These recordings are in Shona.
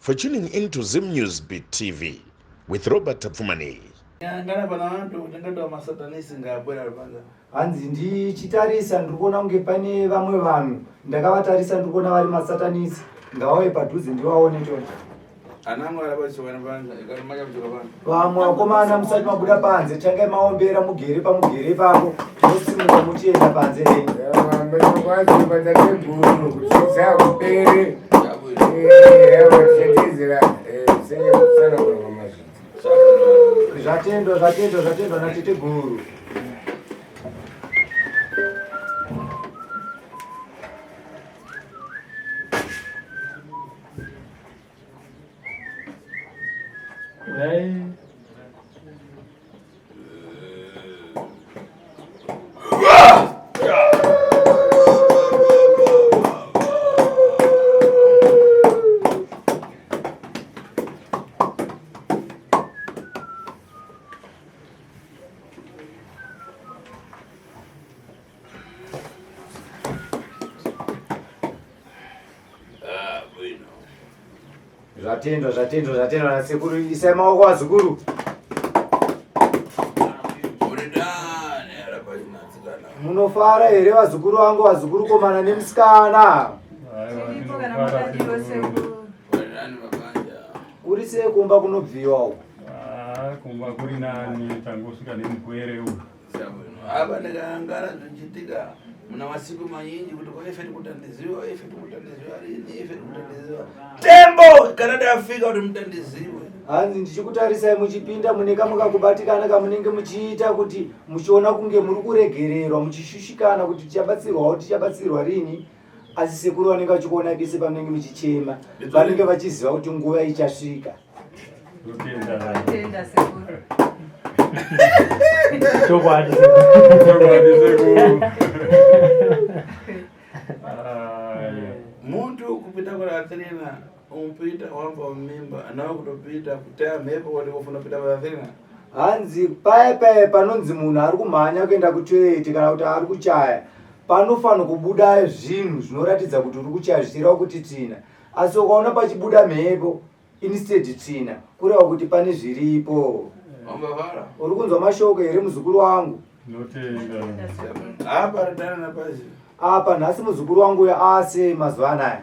for tuning in to Zim News Beat TV with Robert Tapfumaneyi. Ngana pana vantu ndingatowa masatanisi ngaabwera rupanga. Hanzi ndichitarisa ndiri kuona kunge pane vamwe vanhu ndakavatarisa ndiri kuona vari masatanisi ngavauye padhuze ndivaone tone. Vamwe vakomana musati mabuda panze tangai maombera mugere pamugere ipapo mosimuka muchienda panze henyu. Zvatendwa zvatendwa zvatendwa natete guru. Hey. Zvatendwa, zvatendwa, zvatendwa nasekuru. Isai maoko vazukuru. Munofara here vazukuru vangu, vazukuru komana nemusikana? Kuri sei kumba kunobviwa uko? Ah, kumba kuri nani, tangosvika nemugwere uku. Apa ndikaangara zvichiitika muna masiku manyinji kuti ko ife tikutandiziwa ife tikutandiziwa rini ife tikutandiziwa tembo kana ndafika kuti mutandiziwe Hanzi ndichikutarisai muchipinda mune kamwe kakubatikana kamunenge muchiita kuti muchiona kunge muri kuregererwa muchishushikana kuti tichabatsirwawo tichabatsirwa rini asi sekuru vanenge vachikuonai pese pamunenge muchichema vanenge vachiziva kuti nguva ichasvika. Tenda sekuru. Chokwadi sekuru. Sekuru. Muntu kupita kuratirina umupita wamba mumimba nawe kutopita kuteya mhepo kuti kufuna kupita kuratirina hanzi paya paya panonzi munhu ari kumhanya kuenda kutoireti kana kuti ari kuchaya panofanira kubuda zvinhu zvinoratidza kuti uri kuchaya zvichireva kuti tsvina asi ukaona pachibuda mhepo instead tsvina kureva kuti pane zviripo. Uri kunzwa mashoko here muzukuru wangu? Apa nhasi muzukuru wangu uyo asei mazuva anaya?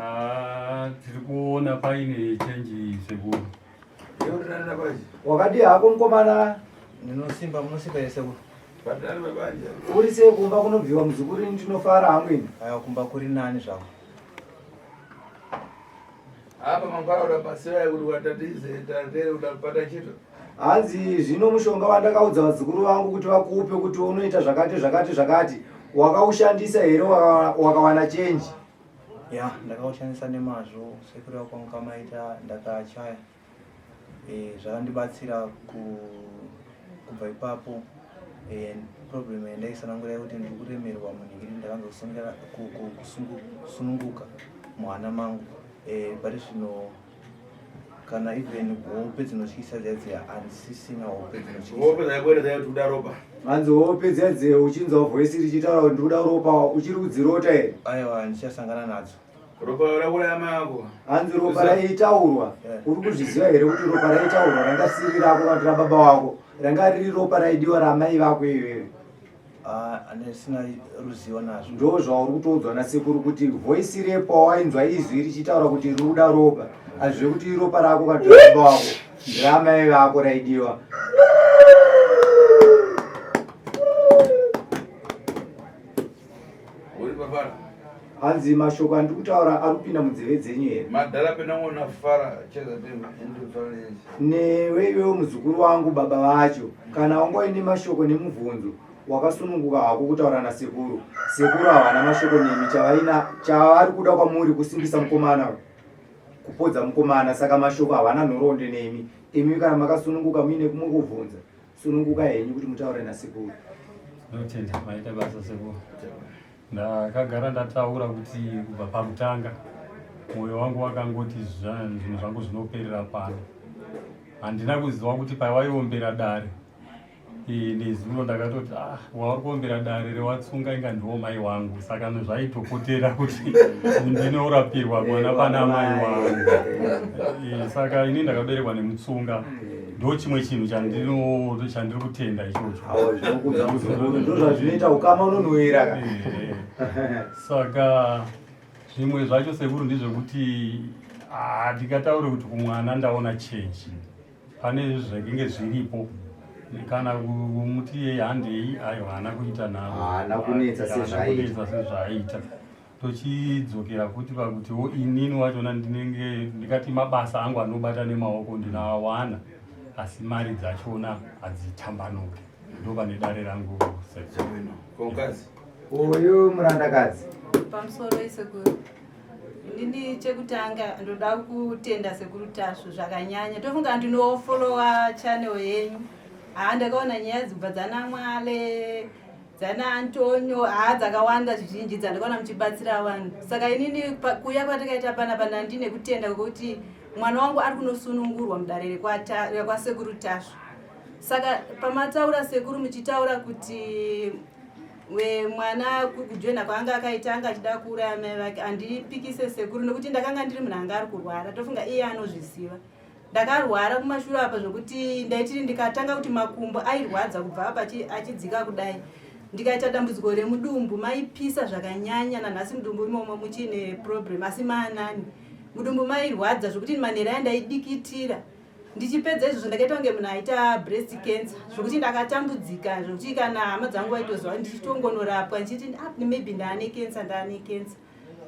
Ah, tiri kuona paine chenji sekuru. Wakadii hako mukomana? Ndinosimba, munosimba here sekuru? Uri sei kumba kunobviwa muzukuru ini ndinofara hangu ini. Aiwa kumba kuri nani zvako. Apa mangwana utapasira kuti watatize tatere utapata chito. Hanzi zvino mushonga wandakaudza vazukuru vangu kuti vakupe kuti unoita zvakati zvakati zvakati wakaushandisa here wakawana chenji? Ya, ndakaushandisa nemazvo sekureva kwangu kamaita ndakachaya. E, zvakandibatsira ku, kubva ipapo e, problem yandaisanangura yekuti ndiri kuremerwa munhingiri ndakanza kusununguka muhana mangu e, pari zvino kana even hope dzinotyisa dziya dziya handisisina hope dzinotyisa dzaikuenda dzai kuti kuda ropa hanzi hope dziya dziya uchinzwa voice richitaura kuti ndikuda ropa uchiri kudzirota here aiwa handichasangana nadzo Ropa rauraya mai ako. Hanzi ropa raitaurwa. Uri kuzviziva here kuti ropa raitaurwa ranga siri rako kana rababa wako? Ranga riri ropa raidiwa ramai vako iwewe. Ah, andisina ruzivo nazvo. Ndo zvauri kutoudzwa nasekuru kuti voice repo wainzwa izwi richitaura kuti riri kuda ropa. Hazvive kuti iropa rako kana rababa wako. Nderamai vako raidiwa. Uri pafara. Hanzi mashoko andiri kutaura ari kupinda munzeve dzenyu here? Madhara penangona fara cheza tema Newe iwewe muzukuru wangu baba vacho kana wanga uine mashoko nemubvunzo wakasununguka hako kutaura nasekuru. Sekuru havana mashoko nemi chavaina chavari kuda kwamuri kusimbisa mukomana uyu kupodza mukomana saka mashoko havana nhoroondo nemi imi kana makasununguka muine kumwe kubvunza Sununguka henyu kuti mutaure nasekuru. Ndinotenda maita basa sekuru. Ndakagara ndataura kuti kubva pakutanga mwoyo wangu wakangoti zvinhu zvangu zvinoperera pano. Handina kuziva kuti pawaiombera dare Nezuro ndakatoti ah, wauri kuombera dare rewatsunga inga ndiwo mai wangu, saka zvaitopotera kuti ndinorapirwa mwana pana mai wangu. Saka ini ndakaberekwa nemutsunga, ndo chimwe chinhu chandiri kutenda ichocho. Ndozvazvinoita ukama unonhuwira ka. Saka zvimwe zvacho sekuru ndezvekuti handingataure kuti kumwana ndaona change, pane zvainge zviripo kana kumuti yei handei, aiwa haana kuita naro, haana kunetsa sezvaiita sezvaaita. Tochidzokera futi pakutiwo inini wachona ndinenge ndikati mabasa angu anobata nemaoko ndinoawana, asi mari dzachona hadzitambanuki. Ndo pane dare rangu. Uyu murandakadzi. Pamusoro isekuru, inini chekutanga ndoda kutenda Sekuru Tasvu zvakanyanya. Tofunga ndinofolowa channel yenyu. Haa, ndakaona nyaya dzibva dzana Mwale, dzana Antonio, haa, dzakawanda zvizhinji dzandakaona muchibatsira vanhu. Saka inini kuuya kwatakaita panapa ndandine kutenda kwekuti mwana wangu ari kunosunungurwa mudare rekwaSekuru Tasvu. Saka pamataura sekuru muchitaura kuti mwana kujoina kwaanga akaita anga achida kuuraya mai vake, handipikise sekuru, nekuti ndakanga ndiri munhu anga ari kurwara. Tofunga iye anozviziva, ndakarwara kumashure apa zvokuti ndaitiri ndikatanga kuti makumbo airwadza kubva apa achidzika kudai, ndikaita dambudziko remudumbu maipisa zvakanyanya. Nanhasi mudumbu imomo muchiine problem, asi maanani. Mudumbu mairwadza zvokuti manhero aya ndaidikitira. Ndichipedza izvozvo ndakaita kunge munhu aita breast cancer, zvokuti ndakatambudzika zvokuti kana hama dzangu vaitoziva ndichitongonorapwa ndichiti ah, maybe ndaane cancer, ndaane cancer.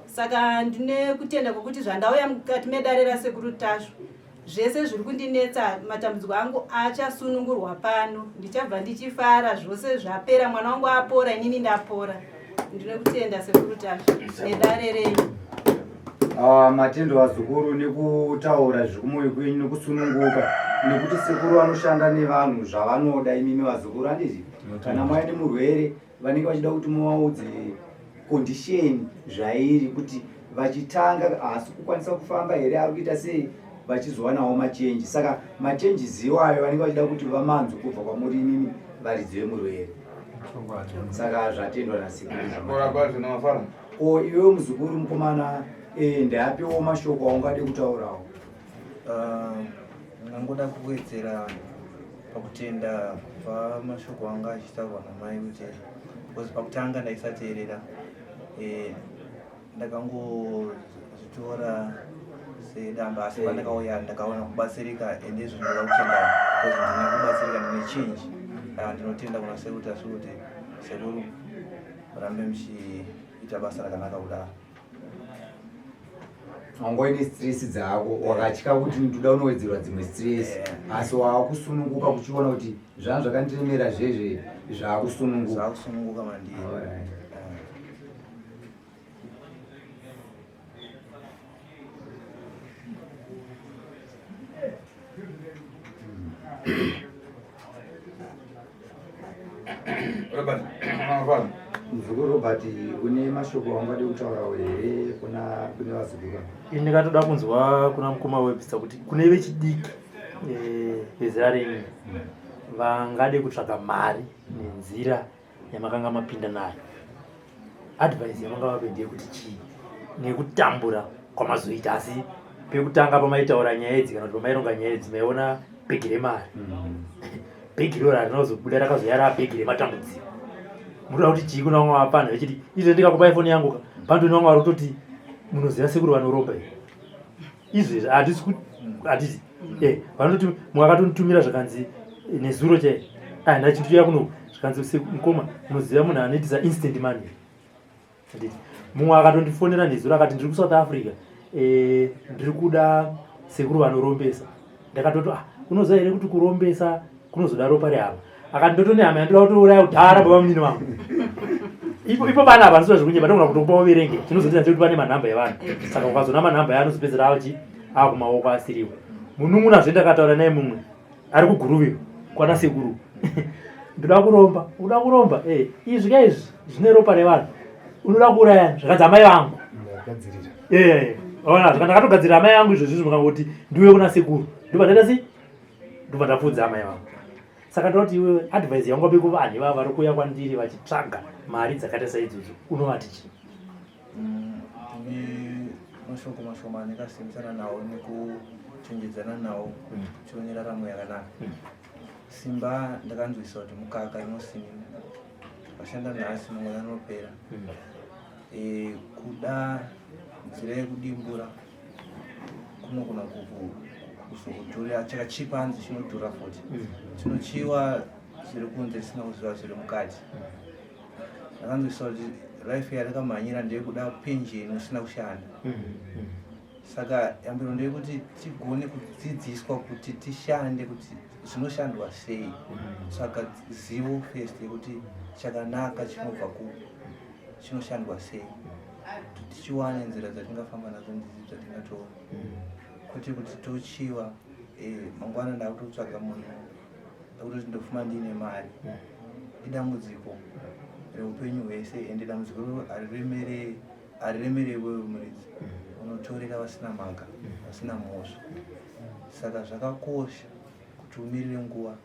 Saka ndine kutenda kwokuti zvandauya mukati medare raSekuru Tasvu, zvese zviri kundinetsa, matambudziko angu achasunungurwa pano. Ndichabva ndichifara, zvose zvapera, mwana wangu apora, inini ndapora. Ndine kutenda Sekuru Tasvu nedare renyu. Ah, matendo vazukuru nekutaura zviri kumwoyo kwenyu nekusununguka, nekuti sekuru vanoshanda nevanhu zvavanoda. Imimi vazukuru, handiti kana mauya nemurwere vanenge vachida kuti muvaudze condition zvairi, kuti vachitanga haasi kukwanisa kufamba here, ari kuita sei, vachizowanawo machange. Saka machanges iwayo vanenge vachida kuti vamanzwe kubva kwamuri imimi varidzi vemurwere. Saka zvatendwa nasekuru. Ko iwewe muzukuru mukomana, ndapiwo mashoko aungade kutaurawo? Ndangoda kuwedzera pakutenda kubva mashoko anga achitaurwa namai, kuti because pakutanga ndaisateerera, ndakangozvitora sedamba, asi pandakauya ndakaona kubatsirika, ende izvo ndinoda kutenda because ndine kubatsirika, ndine change. Ndinotenda kuna Sekuru Tasvu kuti sekuru murambe muchiita basa rakanaka kudaro. Wangoine stress dzako, wakatya kuti ndoda unowedzerwa dzimwe stress, asi waakusununguka kuchiona kuti zvanga zvakandiremera zvezve zvaakusununguka. Zvakusununguka mandiri. Alright. Robert, mafana. Muzukuru Robert, une mashoko aungade kutaurawo here kune vazukuru? Ini ndikatoda kunzwa kuna mukoma Webster kuti kune vechidiki vezera renyu vangade kutsvaga mari nenzira yamakanga mapinda nayo, advice yamanga vape ndeyekuti chii nekutambura kwamazoita? Asi pekutanga pamaitaura nyaya idzi kana kuti pamaironga nyaya idzi, maiona bhegi remari, bhegi iroro harinozobuda, rakazoya raa bhegi rematambudziko. Munoda kuti chii kuna vamwe vapana vechiti izvo ndikakupa iPhone yangu ka pandoni, vamwe vari kutoti munoziva sekuru vanoromba here izvezvi? Handisi handiti vanototi mumwe akatonitumira zvakanzi nezuro chai aya ndachindouya kuno, zvikanzi mukoma munoziva munhu anoitisa instant money? Handiti mumwe akatondifonera nezuro akati ndiri kuSouth Africa, ndiri kuda sekuru vanorombesa. Ndakatoti ah, unoziva here kuti kurombesa kunozoda ropa rehama? Akati ndotone hama yandoda kutouraya kudhara, baba munini vangu. Ipo ipo vana ava vanoziva zvekunyepa, ndogona kutokupa uverenge. Chinozoita ndechekuti pane manhamba evanhu, saka ukazona manhamba yaanozopedzera achi akumaoko asiriwo. Munun'una zve ndakataura naye mumwe ari kuGuruve kwana sekuru, ndoda kuromba. Uda kuromba? Izvi ka izvi zvine ropa revanhu, unoda kuuraya? Zvakanzi amai vangu. Ona, zvaka ndakatogadzirira amai vangu izvozvo izvi, mukangoti ndiuye kuna sekuru ndobva ndaita sei, ndobva ndapfudza amai vangu. Saka ndoda kuti iwewe advice yaungape kuvanhu ivava vari kuuya kwandiri vachitsvaga mari dzakaita saidzodzo unovati chii? Ndine mashoko mashoma andingasimbisana nawo nekuchenjedzana nawo tione raramo yakanaka. Simba ndakanzwisa kuti mukaka rinosimina vashanda nhasi mangwana rinopera. Kuda nzira yekudimbura kunogona kuzokudhurira chakachipa hanzi chinodhura futi. Chinochiwa zviri kunze tisina kuziva zviri mukati. Ndakanzwisisa kuti life yatakamhanyira ndeyekuda penjeni usina kushanda. Saka yambiro ndeyekuti tigone kudzidziswa kuti tishande, kuti zvinoshandwa sei. Saka zivo first yekuti chakanaka chinobva kupi, chinoshandwa sei, kuti tichiwane nzira dzatingafamba nadzo ndidzi dzatingatora, kwete kuti tochiva mangwana ndakutotsvaga munhu ndakutoti ndofuma ndiine mari. Idambudziko reupenyu hwese, ende dambudziko iroro hariremere iwewe muridzi, unotorera vasina mhaka, vasina mhosva. Saka zvakakosha kuti umirire nguva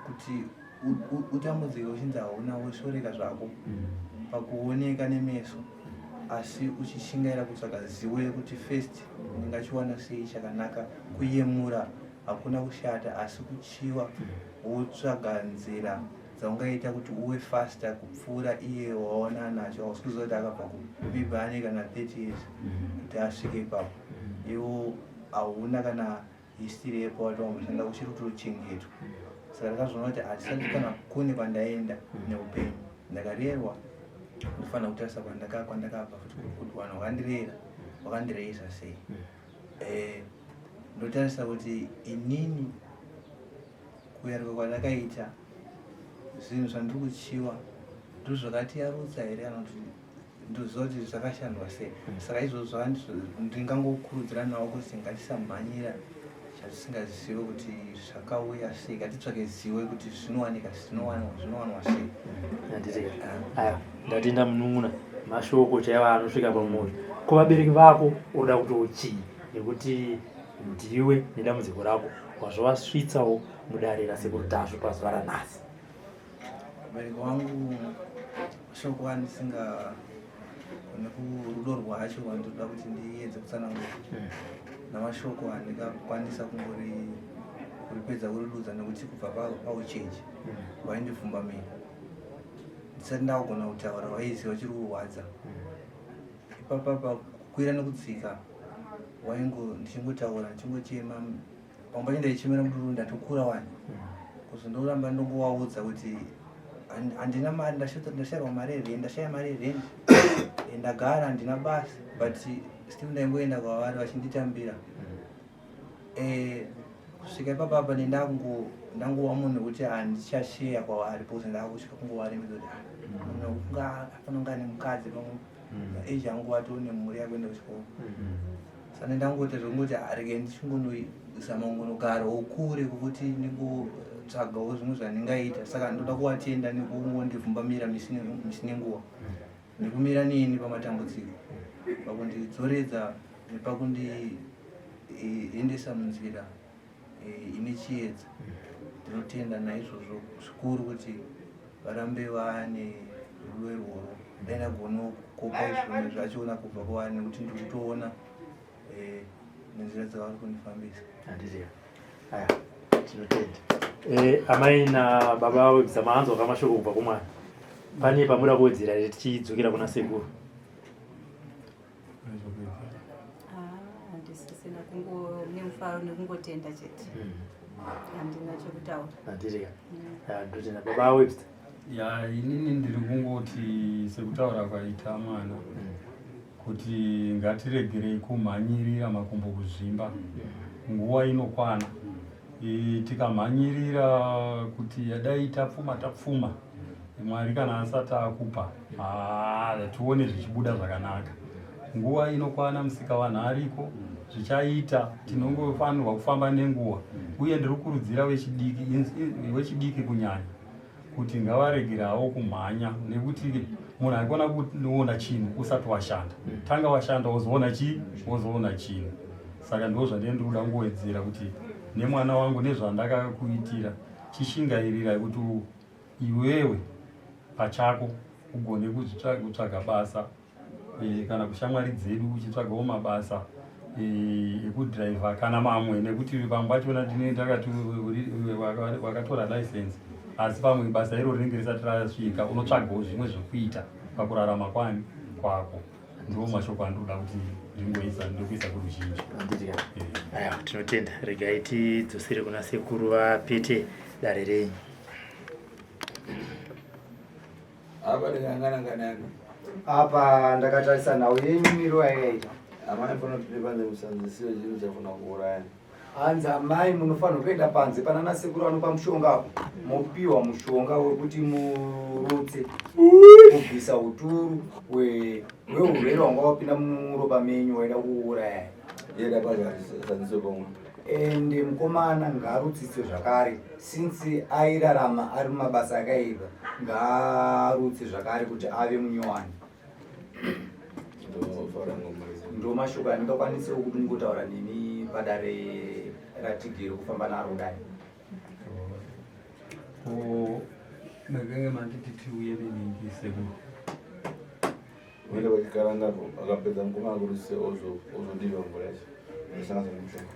kuti utambudzike uchinzi hauna, woshoreka zvako pakuoneka nemeso, asi uchishingaira kutsvaga zivo yekuti first ndingachiwana sei chakanaka. Kuyemura hakuna kushata, asi kuchiwa wotsvaga nzira dzaungaita kuti uwe faster kupfuura iye waona anacho. Hausi kuziva kuti akabva kupi, maybe ane kana 30 years kuti asvike ipapo. Iwo hauna kana history yepo wati wamboshanda, uchiri kutochengetwa. Saka ndakazoona kuti hatisati kana kune kwandaenda neupenyu. Ndakarerwa, ndofanira kutarisa kwandakabva futi, kuti vanhu vakandirera vakandireisa sei. Ndotarisa kuti inini kuyaruka kwandakaita, zvinhu zvandiri kuchiwa ndozvakatiyarutsa here, kana kuti ndoziva kuti zvakashandwa sei. Saka izvozvo ndingangokurudzira nawo kuti ngatisamhanyira zvatisingazive kuti zvakauya sei, ngatitsvake zivo yekuti zvinowanika, zvinowanwa sei. Handiti aya, ndatenda munun'una, mashoko chaivo anosvika pamwoyo. Ko vabereki vako unoda kuti chii, nekuti ndiwe nedambudziko rako wazvovasvitsawo mudare raSekuru Tasvu pazuva ranhasi? Vabereki vangu, shoko andisingagone kurudo rwacho rwandinoda kuti ndiedze kutsanangura namashoko, handingakwanisa kungori kuripedza kuridudza, nekuti kubva paucheche vaindivhumbamira ndisati ndakugona kutaura, vaiziva chiri kurwadza ipapapa, kukwira nekudzika, waingo ndichingotaura ndichingochema. Pamwe pacho ndaichemera mudururu, ndatokura wani, kuzondoramba ndongovaudza kuti handina mari, ndashayirwa mari yerent, ndashaya mari yerent, ndagara handina basa, but still ndaingoenda kwavari vachinditambira. Kusvika ipapapa ndangova munhu wekuti handichasheya kwavari, because ndakutya kungovaremedza kuti munhu afanira kunge ane mukadzi, pamwe age yangu atone mhuri yakuenda kuchikoro. Saka ndangoita zvekungoti rege ndichingonozama kungonogarawo kure kwekuti ndingotsvagawo zvimwe zvandingaita. Saka ndoda kuvatenda nekungondivhumbamira misi nenguva, nekumira neni pamatambudziko, pakundidzoredza nepakundiendesa munzira ine chiedza. Ndinotenda naizvozvo zvikuru kuti varambe vane rudo irworwo. Dai ndagona kukopa zvimwe zvachona kubva kwavari, nekuti ndiri kutoona nenzira dzavari kundifambisa. Handiti aya, tinotenda. Amai nababa webza, maanzwa kamashoko kubva kumwana. Pane pamuda kuwedzera here tichidzokera kuna sekuru? Handisisina, kungo nemufaro nekungotenda chete, handina chekutaura. Handiti ka, ndotenda baba Webster. Ya, inini ndiri kungoti sekutaura kwaita mwana kuti ngatiregerei kumhanyirira makumbo kuzvimba, nguva inokwana. Tikamhanyirira kuti dai tapfuma tapfuma, Mwari kana asati akupa, tione zvichibuda zvakanaka. Nguva inokwana, musika vanhu ariko, zvichaita. Tinongofanirwa kufamba nenguva, uye ndiri kukurudzira wechidiki kunyanya kuti ngavaregerawo kumhanya, nekuti munhu aikona kuona chinhu usati washanda. Tanga washanda, wozoona chii, wozoona chinhu. Saka ndo zvandee ndiri kuda kungowedzera kuti Nemwana wangu nezvandakakuitira, chishingairira kuti iwewe pachako ugone kutsvaga basa e, kana kushamwari dzedu uchitsvagawo mabasa e, ekudhiraivha kana mamwe nekuti pamwe pachona tinenge takati wakatora license asi pamwe basa iro rinenge risati rasvika unotsvagawo zvimwe zvekuita pakurarama kwani kwako ndiwo mashoko andinoda kuti ndingoisa ndokuisa kuruzhinji. Aiwa, tinotenda. Regai tidzosere kuna sekuru vapete dare renyu. Apa ndikangana Apa ndakatarisa nhau yenyu miro yakaita. Amai fana kuti panze musanzisiwe chinhu chafuna kuuraya. Hanzi amai munofanirwa kuenda panze pana nasekuru vanopa mushonga apo mopiwa mushonga wekuti murutse kubvisa uturu hweurwere hwanga wapinda muropa menyu waida kuuraya. Yeda pasanzisiwe pamwe. Ende mukomana ngaarutsiswe zvakare since airarama ari mumabasa akaipa ngaarutse zvakare kuti ave munyowani. Ndo mashoko andingakwanisewo kuti ndingotaura nemi padare ratigere kufamba naro kudai. Ko makanga manditi tiuye neningi sekuru. Uende kwachikaranga akapedza mukomana kuti ozodiva mvura yacho. Osanganisa nemushonga.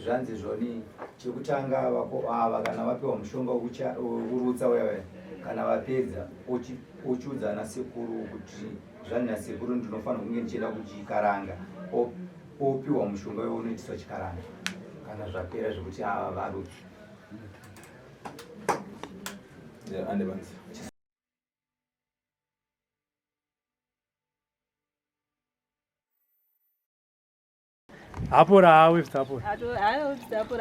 Zvanzi zvoni chekutanga vako ava kana vapiwa mushonga wekurutsa uya uya kana vapedza ochiudza ana sekuru kuti zvanzi nasekuru ndinofanira kunge ndichienda kuchikaranga opiwa mushonga uyo unoitiswa chikaranga kana zvapera zvekuti ava varutsi. Yeah, ande panze. Apora hawe apora.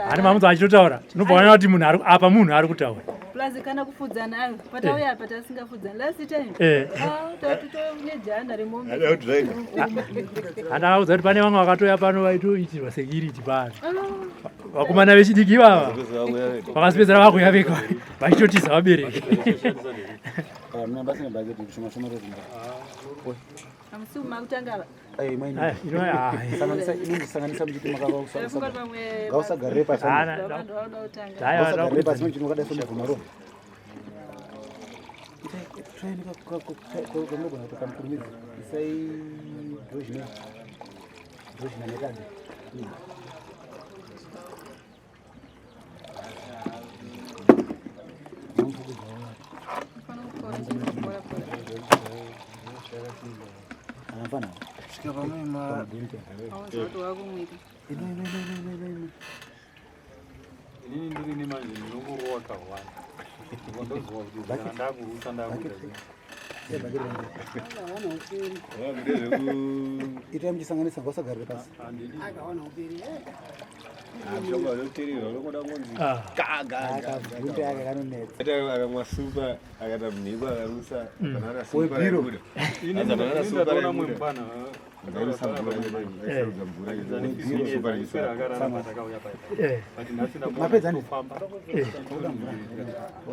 Hani mamunzi achitotaura. Unobva waona kuti munhu ari apa munhu ari kutaura. Plus kana kufudzana ayo. Patauya apa tasingafudzana. Last time. Eh. Ah, totone jana remombe. Handakaudza kuti pane vamwe vakatouya pano vaitoitirwa security pano. Vakomana vechidiki ivava. Vakasipedzera vakuya vega vachitotiza vabereki. Hamusi makutanga ava. Inondisanganisa muchiti ngausagarire pasi. Ngausagarire pasi muchiti wakadai somubvuma ro. Kamunogona kuti kamukurumidza. Isai dhozhina. Dhozhina nekadhi. Inini ndiri nemanje ndinongorowa kahwani. Ndoziva kuti kana ndakurutsa ndakuita. Itai muchisanganisa ngausagarire pasi. Akamwa supa akata mhiko akarusa Webiro. Mapedza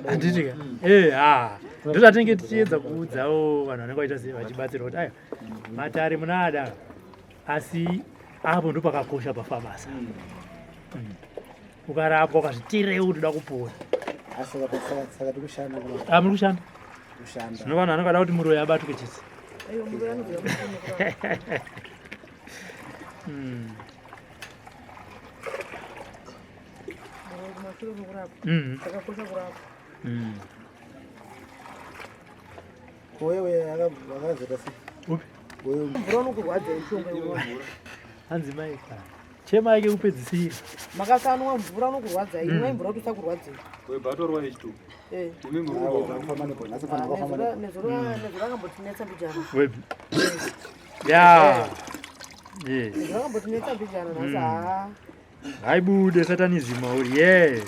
handiti ka eh ha ndozvatinenge tichiedza kuudzawo vanhu vanenge vachiita sei vachibatsirwa kuti aiwa matare munaada asi apo ndopakakosha pafamasa ukarapwa ukazvitirei kuti uda kupora. Saka Ah, muri kushanda kushanda. Zvino vanhu vanongada kuti muroyi abatwe chete. Wewe akazoita sei? Upi? Wewe Mvura unokurwadza mushonga iwowo. Hanzi mai chema yake kupedzisira. Makasanwa mvura unokurwadza inwai mvura kuti usakurwadzei. Webhatorwa H2. Eh. Imi muri wakafamba nepo nhasi Ah, fana wakafamba nezuro nepo. nezuro nezuro akambotinetsa mbijana. Webi. Ya. Yes. Nezuro akambotinetsa mbijana nhasi haa. Haibude satanism auri. Yes.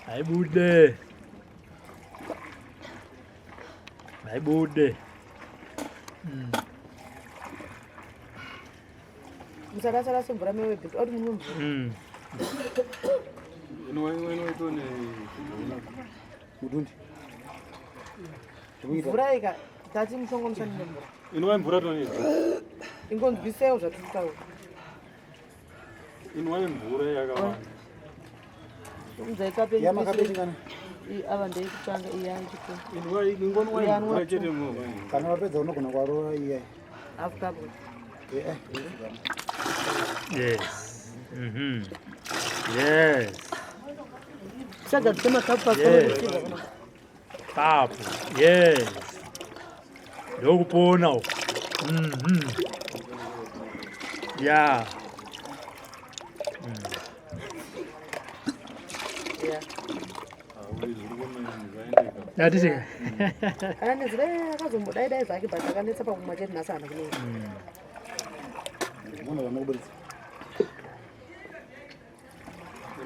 Haibude. Haibude. Musarasarase mvura mewebhi kuti munwe mvura. Inoitwa ne Mudundi. Mvura ika tati mushonga unoshandisa mvura. Inwa mvura tone. Ingonzwisewo zvatiri kutaura. Inwa mvura yakawanda. Unzai kape. Yamakape chingana? Ava ndeyekutanga iyi yanjiko. Kana wapedza unogona kwarova iyayi. Half cup. Eh, Yes. Yes. Tisagadzike makapu pasi Yes. pano. Papo. Yes. Ndokupona uku. Yeah. Yeah. Yatiti. Ananetsa dai akazombodai dai zvake but akanetsa pakumwa chete nhasi haana kunetsa. Munhu vanokuburitsa.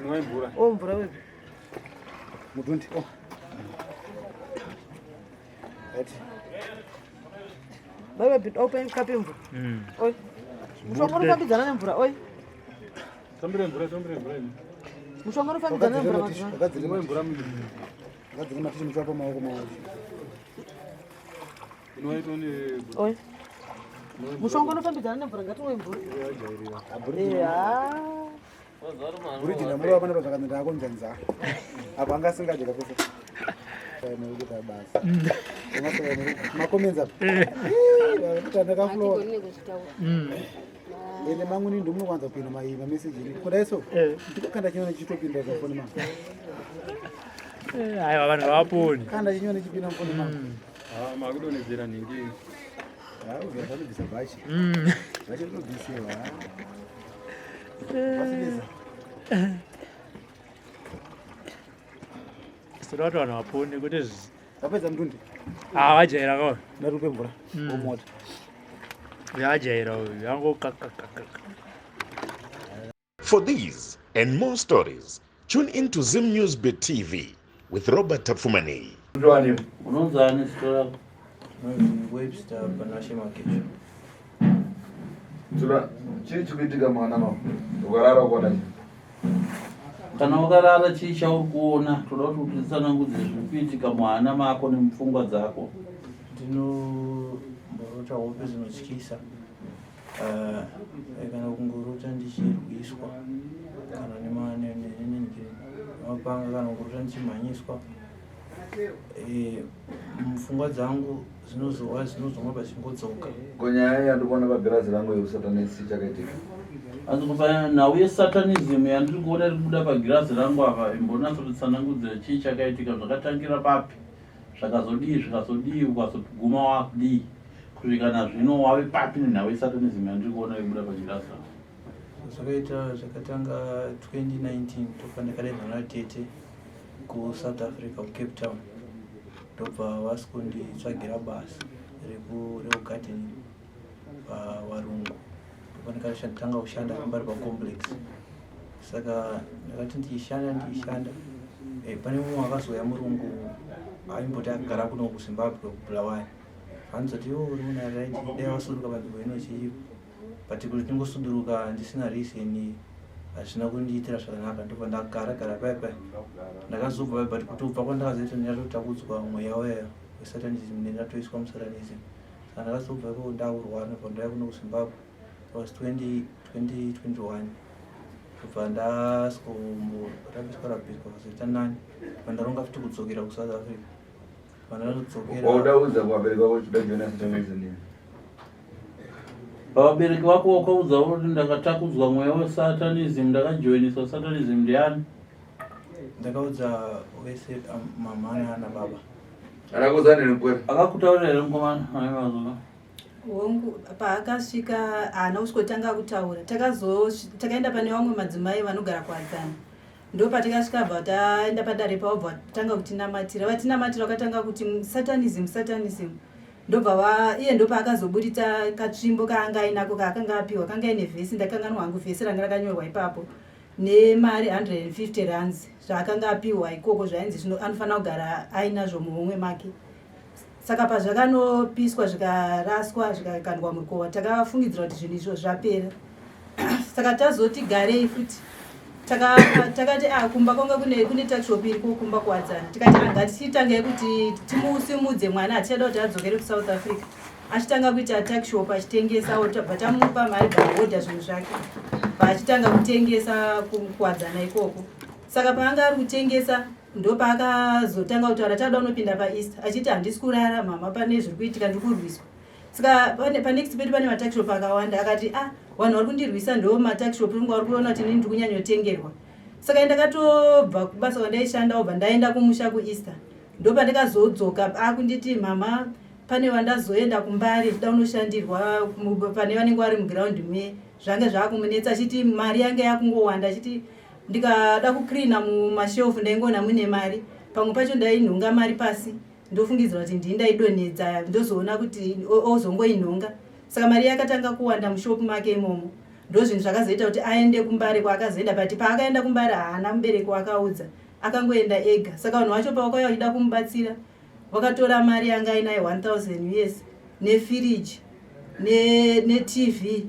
Inwai mvura. O mvura webi. Mutundi. Oh. Right. Mai webi open cup yemvura. Oi. Mushonga unofambidzana nemvura oi. Tambire mvura, tambire mvura. Mushonga unofambidzana nemvura mazuva. Wakadzire mvura mudini. Wakadzire matishu muchiwapa maoko maoko. Inwai tone. Oi. Mushonga unofambidzana nemvura ngatimwe mvura. Yeah. Bhuriji ndamurova pane pazvakanzi ndaakonza nzara. Apo anga asingadye kapesa. Nekuita basa. Macomments apa. Kuti ndakaflowa. Ende mamweni ndomunowanza kupinda mameseji ini. Kudai so. Ndikakanda chinyone chichitopinda pafoni mangu. Aiwa vanhu vavaponi. Kanda chinyone chipinda mufoni mangu. Ah, makudonhedzera nhingi. Ah, uzanobvisa bhachi. Bhachi rinobvisiwa. Vasinesa. Toda kuti vanhu vapone kwete zvi. Vapedza mutundi. Ah, vajaira kawa. Ndarupe mvura. Omota. Yajaira uyu. Yango kakakaka. For these and more stories, tune in to Zim News Bit TV with Robert Tafumani. Unonzani zita rako? Unonzi Webster Panashe Makecho. Tsura, chii chikuitika mwana mako? Ukarara ukuona chii? Kana wakarara chii chauri kuona? Toda kuti utitsanangudze zviri kuitika muhana mako nemupfungwa dzako. Ndinomborota hope dzinotyisa kana kungorota ndichirwiswa kana nemapanga kana kungorota ndichimhanyiswa. Mupfungwa dzangu dzinozova dzinozomwa pachingodzoka. Ko nyaya yandikuona pagirazi rangu yekusatanisi chakaitika? Asi kupa nhau yesatanism yandiri kuona iri kubuda pagirazi rangu apa, imbonatsoritsanangudzira chii chakaitika, zvakatangira papi, zvakazodii, zvikazodii, ukazoguma wakudii, kusvika nazvino wave papi nenhau yesatanism yandiri kuona iri kubuda pagirazi rangu. Zvakaita zvakatanga 2019 ndobva ndakadainzwa natete kuSouth Africa kuCape Town ndobva vasikunditsvagira basa rekugardening pavarungu ndobva ndakatanga kushanda pambari pacomplex. Saka ndakati ndichishanda pane mumwe akazouya murungu aimboti akagara kuno kuZimbabwe kuBulawayo anozoti iwe uri munhu ari right dai wasuduruka panzvimbo ino chii but kuti ndingosuduruka ndisina reason hazvina kundiitira zvakanaka ndobva ndagara gara paya paya ndakazobva paya but kutobva kwandakazoita ndatotakudzwa mweya weyo wesatanism ndatoiswa musatanism. Saka ndakazobva ikoko ndakurwara ndobva ndauya kuno kuZimbabwe. It was 2021 ndobva ndasomborapiswa rapiswa kazoita nani ndobva ndaronga futi kudzokera kuSouth Africa. Vandatodzokera. Wauda kuudza kuvabereki vako kuti uda satanism ndiani? Pavabereki vako wakaudza kuti ndakatakudzwa mweya wesatanism ndakajoiniswa satanism ndiani? Ndakaudza vese mama naana baba. Akakuudza nini kwere? Akakutaurira here mukomana aivazuva? Hongu, paakasvika haana kusvikotanga kutaura. Takaenda pane vamwe madzimai vanogara kuAdzana. Ndo patakasvika bva taenda padare pavo bva tanga kutinamatira. Vatinamatira vakatanga kuti satanism satanism. Ndobva iye ndopaakazoburitsa katsvimbo kaanga ainako kaakanga apiwa kanga aine vhesi ndakanganwa hangu vhesi ranga rakanyorwa ipapo nemari 150 rands zvaakanga apiwa ikoko zvainzi zvino anofanira kugara ainazvo muhomwe make. Saka pazvakanopiswa zvikaraswa zvikakandwa murukova takafungidzira kuti zvinhu izvo zvapera. Saka tazoti garei futi takati kumba kwanga kune tuckshop iriko kumba kuWadzana. Tikati ngatichitangei kuti timusimudze mwana hatichada kuti adzokere kuSouth Africa. Achitanga kuita tuckshop achitengesa bva tamupa mari bva ahodha zvinhu zvake. Bva achitanga kutengesa kuWadzana ikoko. Saka paanga ari kutengesa ndopaakazotanga kutaura tada unopinda paEaster achiti handisi kurara mama, pane zviri kuitika, ndiri kurwiswa. Saka panext pedu pane matakishop akawanda, akati ah, vanhu vari kundirwisa ndo matakishop ringu vari kuona kuti inini ndiri kunyanyotengerwa. Saka ndakatobva kubasa kwandaishanda obva ndaenda kumusha kuEaster, ndopandikazodzoka akunditi mama, pane vandazoenda kuMbare chida unoshandirwa pane vanenge vari mugiraundi muye. Zvange zvakumunetsa achiti mari yange yakungowanda, achiti ndikada kucleana mumashelfu ndaingoona mune mari, pamwe pacho ndainhonga mari pasi ndofungidzira kuti ndii ndaidonhedza, ndozoona kuti ozongoinhonga. Saka mari yakatanga kuwanda mushopu make imomo, ndozvinhu zvakazoita kuti aende kuMbare kwaakazoenda. But paakaenda kuMbare haana mubereki waakaudza, akangoenda ega. Saka vanhu vacho pavakauya vachida kumubatsira vakatora mari yanga ainayo 1000 US nefiriji neTV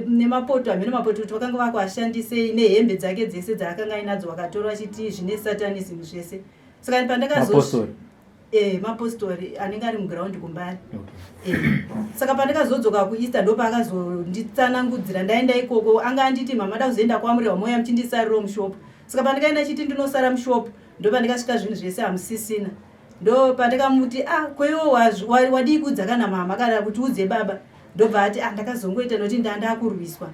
nemapoto, hameno mapoto kuti vakanga vakuashandisei, nehembe dzake dzese dzaakanga ainadzo vakatora vachiti zvine satanism zvese. Saka pandakazo mapostori anenge ari mugiraundi kuMbare. Saka pandakazodzoka kuEaster ndopaakazonditsanangudzira. Ndaenda ikoko anga anditi mama da kuzoenda kwaMurehwa, mouya muchindisariro mushopu. Saka pandikaenda chiti ndinosara mushopu, ndopandikasvika zvinhu zvese hamusisina. Ndo pandikamuti ah, koiwo wadii kuudza kana mama kana kuti udze baba? Ndobva ati ah, ndakazongoita nokuti ndandakurwiswa.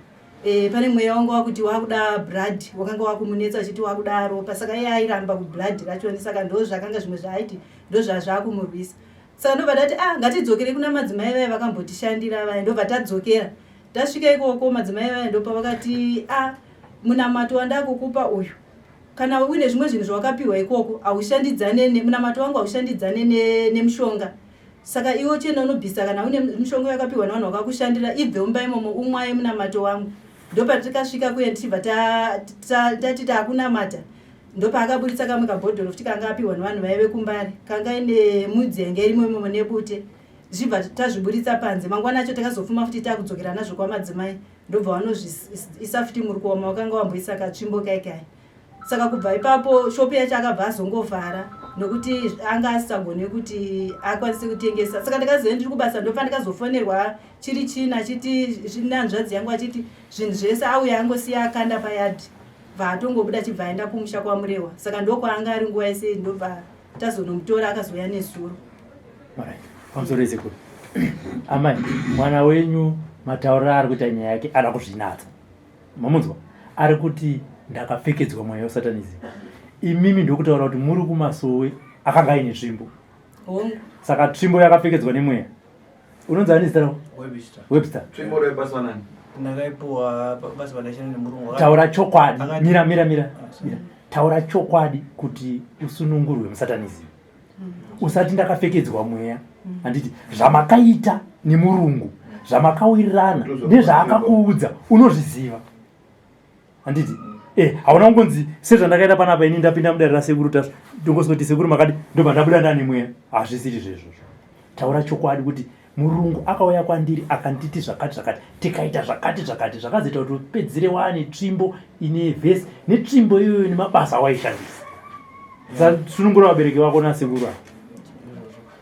Pane mweya wanga wakuti wakuda blood, wakanga wakumunetsa achiti wakuda ropa. Saka iye airamba kublood rachoni, saka ndo zvakanga zvimwe zvaaiti ndo zvazvakumurwisa. Saka ndobva ndati ah, ngatidzokere kuna madzimai vaya vakambotishandira vaya. Ndobva tadzokera, tasvika ikoko madzimai vaya ndopavakati ah, munamato wandakukupa uyu, kana uine zvimwe zvinhu zvawakapiwa ikoko haushandidzane munamato wangu, haushandidzane nemushonga. Saka iwe uchienda unobvisa kana une mishonga yakapiwa nevanhu vakakushandira, ibve mumba imomo umwaye munamato wangu. Ndopatikasvika kuye tichibva tati taakunamata, ndopaakaburitsa kamwe kabhodhoro futi kanga apiwa nevanhu vaive kuMbare, kanga ine mudzi yange irimo imomo nebute. Zvichibva tazviburitsa panze, mangwana acho takazofuma futi takudzokera nazvo kwamadzimai, ndobva vanozviisa futi murukoma wakanga wamboisa katsvimbo kaikai. Saka kubva ipapo shopu yacho akabva azongovhara nokuti anga asisagone kuti akwanise kutengesa. Saka ndakazoenda ndiri kubasa, ndopa ndikazofonerwa chiri china achiti nehanzvadzi yangu achiti zvinhu zvese auya angosiya akanda payadhi, bva atongobuda achibva aenda kumusha kwaMurewa. Saka ndokwaanga ari nguva yese, ndobva tazonomutora akazouya nezuro. Pamusoro sekuru, amai, mwana wenyu matauriro aari kuita nyaya yake ada kuzvinatsa. Mamunzwa ari kuti ndakapfekedzwa mweya wesatanism, imimi ndokutaura kuti muri kumasowe akanga aine tsvimbo. Saka tsvimbo yakapfekedzwa nemweya unonzi ani zita rako? Webster. Ndakaipuwa basa pandaishanda nemurungu. Taura chokwadi. Mira mira mira mira, taura chokwadi kuti usunungurwe musatanism. Usati ndakapfekedzwa mweya. Handiti zvamakaita nemurungu, zvamakawirirana nezvaakakuudza unozviziva, handiti? Hauna kungonzi sezvandakaita panapa ini ndapinda mudare rasekuru Tasvu, ndongosoti sekuru makadi, ndobva ndabuda ndane mweya. Hazvisiri zvezvozvo. Taura chokwadi kuti murungu akauya kwandiri akanditi zvakati zvakati, tikaita zvakati zvakati, zvakazoita kuti upedzire waane tsvimbo ine vhesi netsvimbo iyoyo nemabasa awaishandisa. Sunungura vabereki vako nasekuru ava.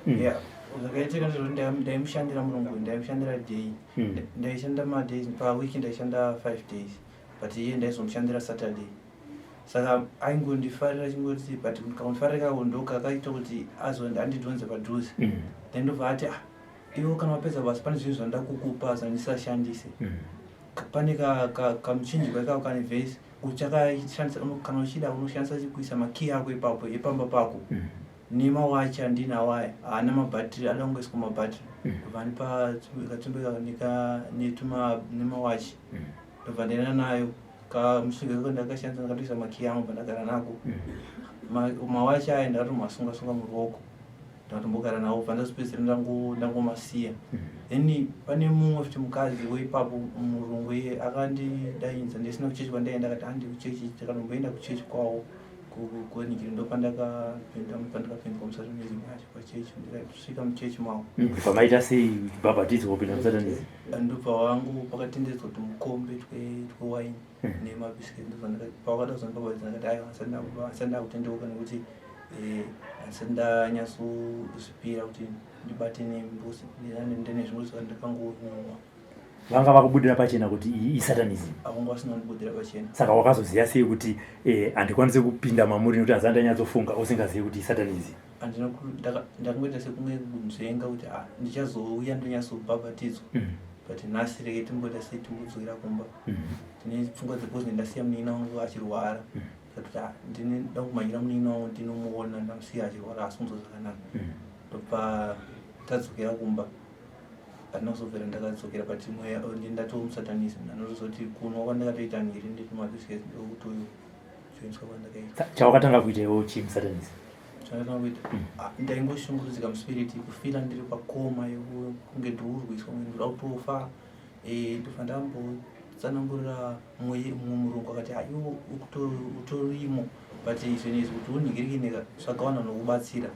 Yeah, zvakaitika ndezvekuti ndaimushandira murungu, ndaimushandira day. Ndaishanda madays paweek, ndaishanda 5 days, but iye ndaizomushandira Saturday. Saka aingondifarira achingoti, but kakundifarira kako ndokakaita kuti andidhonze padhuze. Then ndobva ati ah, iwe kana wapedza basa pane zvinhu zvanoda kukupa zvandisashandise. Pane kamuchinjikwa ikako kane vhesi uchakashandisa, kana uchida unoshandisa kuisa makey ako ipapo epamba pako. Nemawachi andinawo aya haana mabhatiri, ada kungoiswa mabhatiri. Ndobva andipa katsvimbo ikako nemawachi, ndobva ndaenda nayo. Kamuchinjikwa ikako ndakashandisa, ndakatoisa makey angu, bva ndagara nako. Mawachi aya ndakatomasunga sunga muruoko, ndakatombogara nawo, bva ndazopedzisira ndangomasiya. Then pane mumwe futi mukadzi weipapo, murungu iye, akandidainza ndisina kuchechi kwandaenda, akati handi kuchechi. Takatomboenda kuchechi kwavo kunikiri, ndopandakapinda, pandakapinzwa musatanism yacho pachechi, ndikasvika muchechi mavo. Pamaita sei bhabhatidzwa kupinda musatanism? Ndobva wangu pakatendedzwa tumukombe twewaini nemabhisiketi. Pavakada kuzondibhabhatidza ndakati aiwa, handisati ndakutendeuka nekuti handisati ndanyatsozvipira kuti ndibate nembuzi ndine zvimwe zvakandikangonwa. Vanga vakubudira pachena kuti iyi isatanism? Avanga vasina kundibudira pachena. Saka wakazoziva sei kuti eh, handikwanisi kupinda mamuri nekuti hazani ndanyatsofunga usingazivi kuti isatanism? Handina ndakangoita sekunge kunzvenga kuti ah, ndichazouya ndonyatsobhabhatidzwa but nhasi rege timboita sei timbodzokera kumba ndine pfungwa dzekuti ndasiya munin'ina wangu achirwara ndikatoti ah, ndine nda kumhanyira munin'ina wangu ndinomuona ndamusiya achirwara asi kunzwa zvakanaka ndobva tadzokera kumba handina kuzobvira ndakadzokera but mweya oh, ndatoo musatanism ndanotozoti kunwa kwandakatoita nhiri nditumabisiketi ndokutojoinswa kwandakaita. Chawakatanga kuita iwewo chii musatanism? Chandakatanga kuita ah, ndaingoshungurudzika muspirit kufila ndiri pakoma yekunge ndiurwiswa kunge ndoda kutofa eh, ndofa ndambotsanangurira mumwe murungu akati ah, iwe utorimo but zvinhu izvi kuti unhingirikineka tsvaga vanhu vanokubatsira.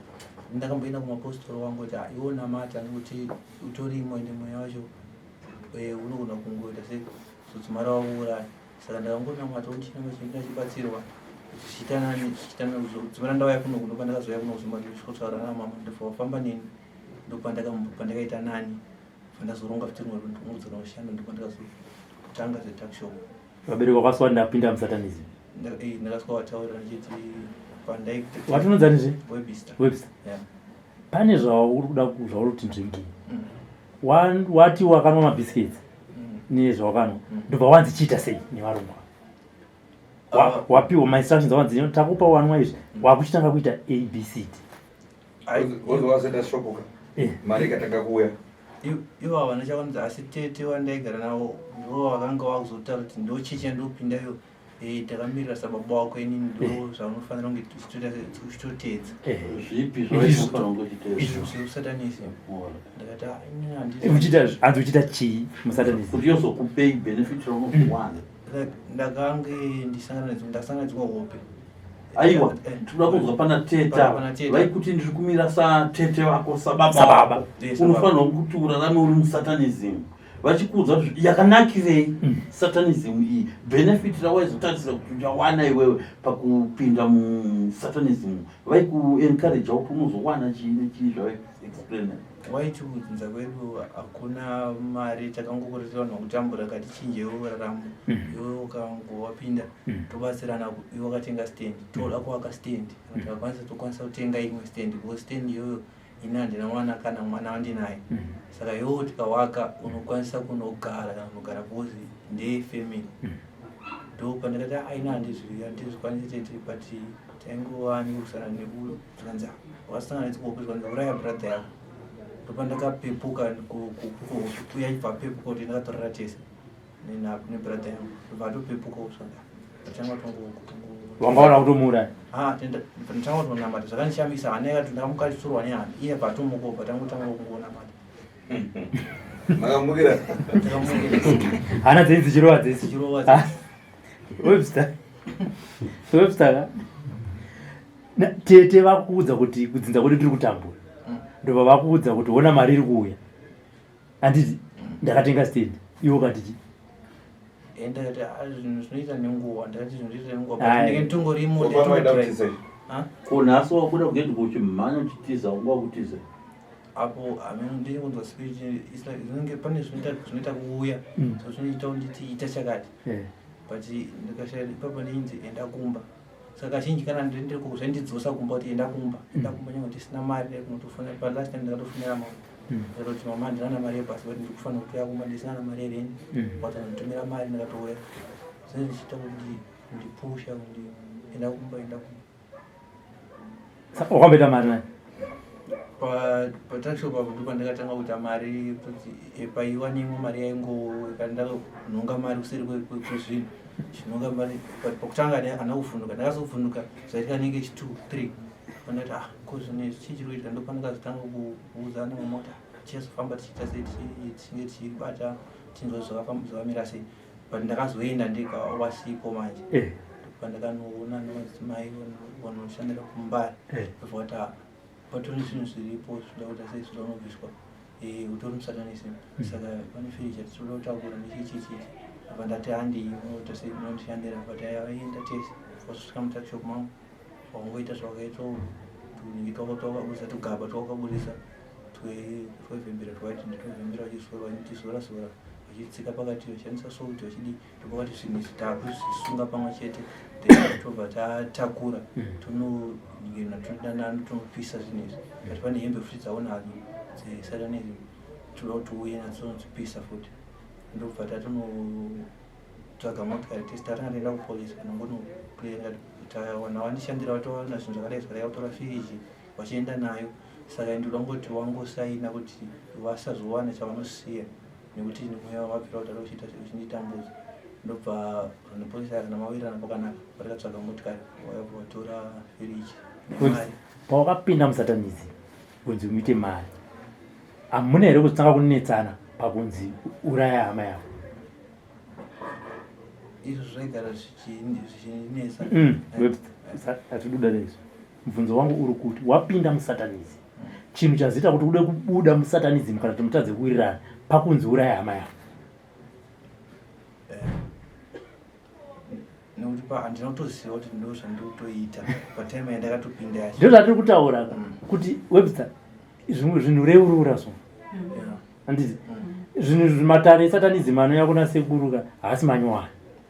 Ndakamboenda kumapostori wangu kuti ah, iwe unamata nekuti utorimo ende mweya wacho eh, unogona kungoita se zodzimara wakuuraya. Saka ndakangonamata ndichinamata ndichibatsirwa zvichiita nani zvichiita nani kuzodzimara ndauya kuno kuno pandakazouya kuno kuzimbabwe ndosvikotaura namama ndobva vafamba neni ndopandakaita nani pandazoronga futi rumwe rwendo rwekudzokera kushanda ndopandakazotanga zvetuckshop. Vabereki vakaswa ndapinda musatanism? Ndakaswa vataurira ndichiti pandai watinonzani zve Webster. Webster. Yeah. Pane zvauri kuda zvauri kuti nzvengei wati wakanwa mabiscuits nezvawakanwa ndobva wanzi chiita sei nevarungu wapiwa mainstructions awanzi takupa wanwa izvi wakuchitanga kuita abcd. Wozowazoita shopuka mari ikatanga kuuya. Ivo havana chavanzi asi tete vandaigara navo ndo vakanga vakuzotaura kuti ndo chechi yandopinda iyo takamirira sababa wako inini ndo zvaunofanira kunge uchitoteedza. Zvipi zvaunofanira kunge uchiteedza? Zveusatanism. Ndakati ah, inini handisi. Uchiita hanzi uchiita chii musatanism? Kuti yozokupei benefit raunozowana. Ndakange ndisangana nedzo ndasangana nedzimwe hope. Aiwa, tinoda kunzwa pana teta vaikuti ndiri kumira satete vako sababa vako. Unofanirwa kuti urarame uri musatanism. Vachikuudza kuti yakanakirei satanism iyi, benefit rawaizotarisira kuti uchawana iwewe pakupinda musatanism, vaikuencourage kuti unozowana chii nechii zvavaexplaina. Waiti kudzinza kwedu hakuna mari, takangokurudzira vanhu vakutambura katichinjewo raramo. Iwe ukangowapinda tobatsirana, iwe wakatenga stand, toda kuvaka stand, kana tikakwanisa tokwanisa kutenga imwe stand, because stand iyoyo ini handina mwana kana mwana wandinaye, saka iwewo tikawaka unokwanisa kunogara kana kunogara because ndeyefamily. Ndo pandakati aina handizvikwanisi tete, but taingova nekusana nekukanzi wakasangana nedzikopo zvikanzi uraya brother yako. Ndopandakapepuka uya achibva apepuka kuti ndakatorara tese nebrother yangu, ndobva atopepuka kusvika ndatanga wanga wana kutomuuraya. Ndatanga kutonamata zvakandishamisa hana yakati ndakamuka achitorwa nehana iye abva atomuka ubva tangotanga kungonamata. Makamukira? Hana dzenyu dzichirova dzese? Dzichirova. Ah, Webster, Webster ka tete vakuudza kuti kudzinza kwedu tiri kutambura, ndobva vakuudza kuti hona mari iri kuuya, handiti ndakatenga stand, iwe ukati chi? Ndakati ah, zvinhu zvinoita nenguva, ndakati zvinhu zvinoita nenguva, Aye. but ndenge nditongorimo. Obama aida kutiza. Ko nhasi wabuda kugedhi uchimhanya uchitiza, unga wakutiza? Apo hameno ndiri kunzwa spirit zvinenge pane zvinoita kuuya so zvinoita kunditi ita chakati but ndikashaya ipapo ndinzi enda kumba. Saka kazhinji kana ndiri zvaindidzosa kumba kuti enda kumba, enda kumba nyange ndisina mari ndinotofonera. But last time ndakatofonera mama, ndakatoti mama handina na mari yebhasi but ndiri kufanira kutoya kumba ndisina na mari yereni, but anditumira mari ndakatouya. Zvinenge zvichiita kuti kundipusha kundi enda kumba, enda kumba. Saka wakamboita mari nani? Patuckshop apo ndipo pandakatanga kuita mari kuti paiwa neimwe mari yaingo ndakanhonga mari kuseri kwezvinhu chinhonga mari, but pakutanga handina kuvhunduka. Ndakazovhunduka zvaitika nenge chi 2 3 pandati ah, ko zvinhu izvi chii chiri kuitika? Ndopandakazotanga kuudza nemama kuti ah, tichazofamba tichiita sei tichinge tichibata tichinzwa zvakamira sei, but ndakazoenda ndega wasiko manje pandakanoona nemadzimai vanoshandira kuMbare ndobva kuti ah, patori zvinhu zviripo zvinoda kuita sei zvinoda kunobviswa, utori musatanism, saka pane firicha tinoda kutakura nechichichichi. Apa ndati handii unoita sei unondishandira, but aienda tese wasvika mutuckshop mangu wakangoita zvawakaita tunenge twakaburitsa tugaba twawakaburitsa twevhembera twaiti nditwevhembera vachisora vachitizora zora. Vachitsika pakati vachishandisa salt vachidii ndopakati zvinhu izvi takuzvisunga pamwe chete then tobva tatakura mm. tonogena todanana tonopisa zvinhu izvi but pane hembe futi dzaunadzo dzesatanism toda kuti uuye nadzo tonodzipisa futi ndobva tatonotsvaga motikari tese tatanga taenda kupolisi kana ngonokuenda tawana vandishandira vatowana zvinhu zvakadai zvakadai vatora firiji vachienda nayo saka ndinoda kungoti wangosaina kuti vasazowana chavanosiya nekuti mweya wabvira kudhara uchiita uchinditambudza ndobva vanopurisa kana mawirirana pakanaka varikatsvaga motikari vauya vatora firiji pawakapinda musatanizi kunzi muite mari hamuna here kuzotanga kunetsana pakunzi uraya hama yako izvo zvaigara zvichinetsa mm, hatiduda neizvo Mubvunzo wangu uri kuti wapinda musatanism chinhu chazoita kuti ude kubuda musatanism kana kuti mutadze kuwirirana pakunzi uraya hama yako eh, nekuti pa handina kutoziva kuti ndo zvandikutoita patime yandakatopinda yacho ndo zvatiri kutaura ka mm. kuti webster zvimwe zvinhu reurura so handiti mm. zvinhu zvimatare esatanism anouya kuna sekuru ka haasi manyowani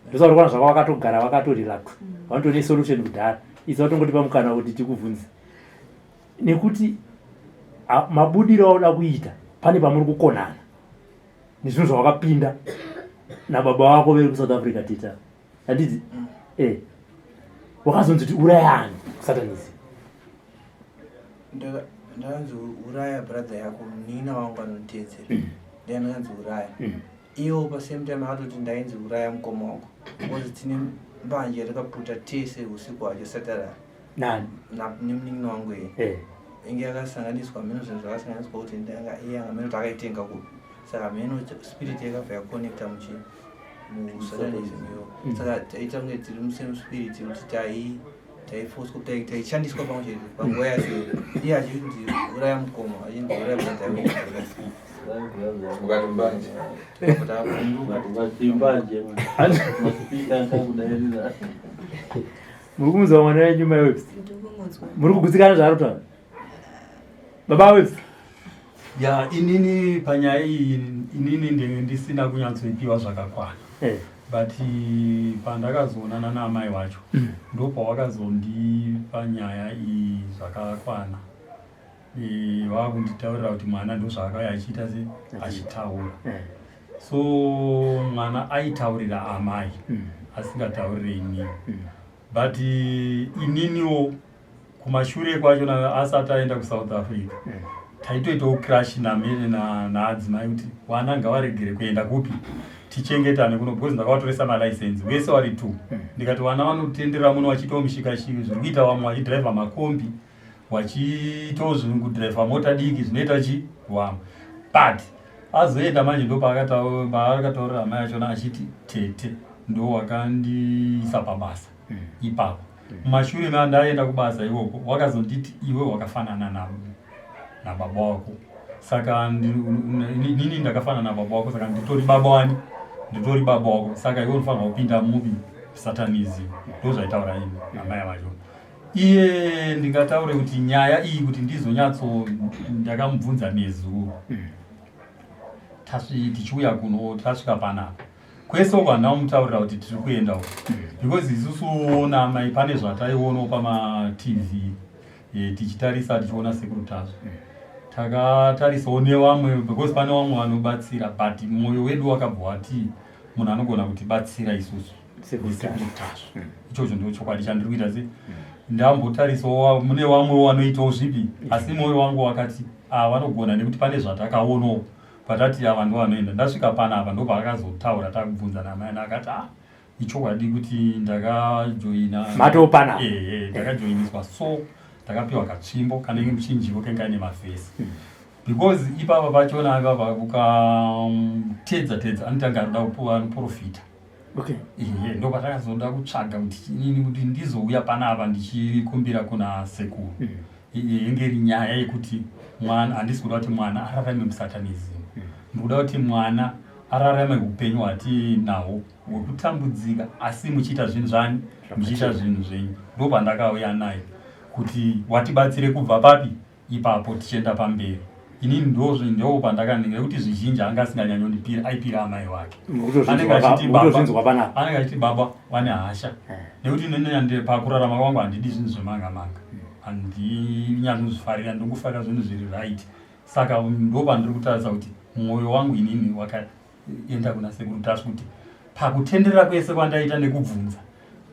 ndosaka uri kuona zvaka vakatogara vakatorelax mm. vanotone solution kudhara isu vatongotipa mukana kuti tikubvunze nekuti mabudiro auda kuita pane pamuri kukonana nezvinhu zvawakapinda nababa vako veri kusouth africa tita handiti mm. e wakazonzi kuti urayani kusatanism ndakanzi uraya brother yako munina wangu anonditeedzera mm. ndiye ndakanzi uraya mm. Iwo pa same time akatoti ndainzi uraya mukoma wako because tine mbanje yatakaputa tese usiku hwacho satarara nani nemunin'ina wangu iye eh. inge yakasanganiswa mheno zvinhu zvakasanganiswa kuti ndanga iye anga mheno takaitenga kupi saka mheno spirit yakabva yaconnecta muchi musatanism iyo mm. saka taita kunge tiri musame spirit kuti tai taifoswa kuti taishandiswa pamwe chete panguva yacho iye achinzi uraya mukoma achinzi uraya brother Mukati mbanje. Muri kumunzwa mwana wenyu mai Webster? Muri kugutsikana zvaari kutaura? Baba Webster. Ya inini panyaya iyi inini ndenge ndisina kunyatsoipiwa zvakakwana. Eh. But pandakazoonana naamai wacho mm. ndopawakazondipa nyaya iyi zvakakwana. Eh, vakunditaurira kuti mwana ndozvaakauya achiita se achitaura eh. so mwana aitaurira amai mm. asingataurire inini mm. but ininiwo kumashure kwacho asati aenda kusouth africa mm. taitoitawo crash naadzimai kuti wana ngavaregere kuenda kupi tichengetane kuno because ndakavatoresa malicense vese vari two ndikati vana vanotenderera muno vachiitawo mishikashiki zviri kuita vamwe vachidriver makombi wachiitawo zvinhu kudriver mota diki zvinoita chi wam but azoenda manje ndo paakataurira amai achona achiti tete ndo wakandiisa pabasa mm. ipapo mm. mumashure mm. mandaenda kubasa ikoko wakazonditi iwe wakafanana nababa wako saka nini ndakafanana nababa wako saka nditori baba wani nditori baba wako saka iwe unofanirwa kupinda mubi satanism ndozvaitaura ini amai vacho iye ndingataure kuti nyaya iyi kuti ndizonyatso ndakamubvunza nezuro mm. tichiuya kuno tasvika panapa kwese uko handina kumutaurira kuti tiri kuenda uko mm. because isusu namai pane zvataionawo pamatv e, tichitarisa tichiona sekuru tazvo mm. takatarisawo nevamwe because pane vamwe vanobatsira but mwoyo wedu wakabva wati munhu anogona kutibatsira isusu sekuru tasvu hmm. ichocho ndo chokwadi chandiri kuita se hmm. ndambotarisawo mune vamwe wanoitawo zvipi hmm. asi mwoyo wangu wakati ah, vanogona nekuti pane zvatakaonawo patati ava ndo vanoenda ndasvika panapa ndo paakazotaura takubvunza namai akati ah ichokwadi kuti ndakajoina matopana eh, eh ndakajoiniswa so ndakapiwa katsvimbo kanenge muchinjiko kenga ine mavhesi because ipapa pachona ipapa ukamutedza tedza anotanga arikuda kupuwa anoprofita okay ehe ndo patakazoda kutsvaga kuti inini kuti ndizouya panapa ndichikumbira kuna sekuru mm. inge iri nyaya yekuti mwana handisi kuda kuti mwana ararame musatanism mm. ndikuda kuti mwana ararame upenyu hwatinahwo hwekutambudzika asi muchiita zvinhu zvani muchiita zvinhu zvenyu ndo pandakauya naye kuti watibatsire kubva papi ipapo tichienda pamberi. Inini ndozvi ndo pandakaningira nekuti zvizhinji anga asinganyanyondipira aipira amai wake. Anenge achiti baba anenge achiti baba vane hasha eh. nekuti inini pakurarama kwangu handidi zvinhu zvemanga manga handinyanyozvifarira ndongofarira zvinhu zviri right. Saka ndo pandiri kutarisa kuti mwoyo wangu inini wakaenda kuna sekuru Tasvu kuti pakutenderera kwese kwandaita nekubvunza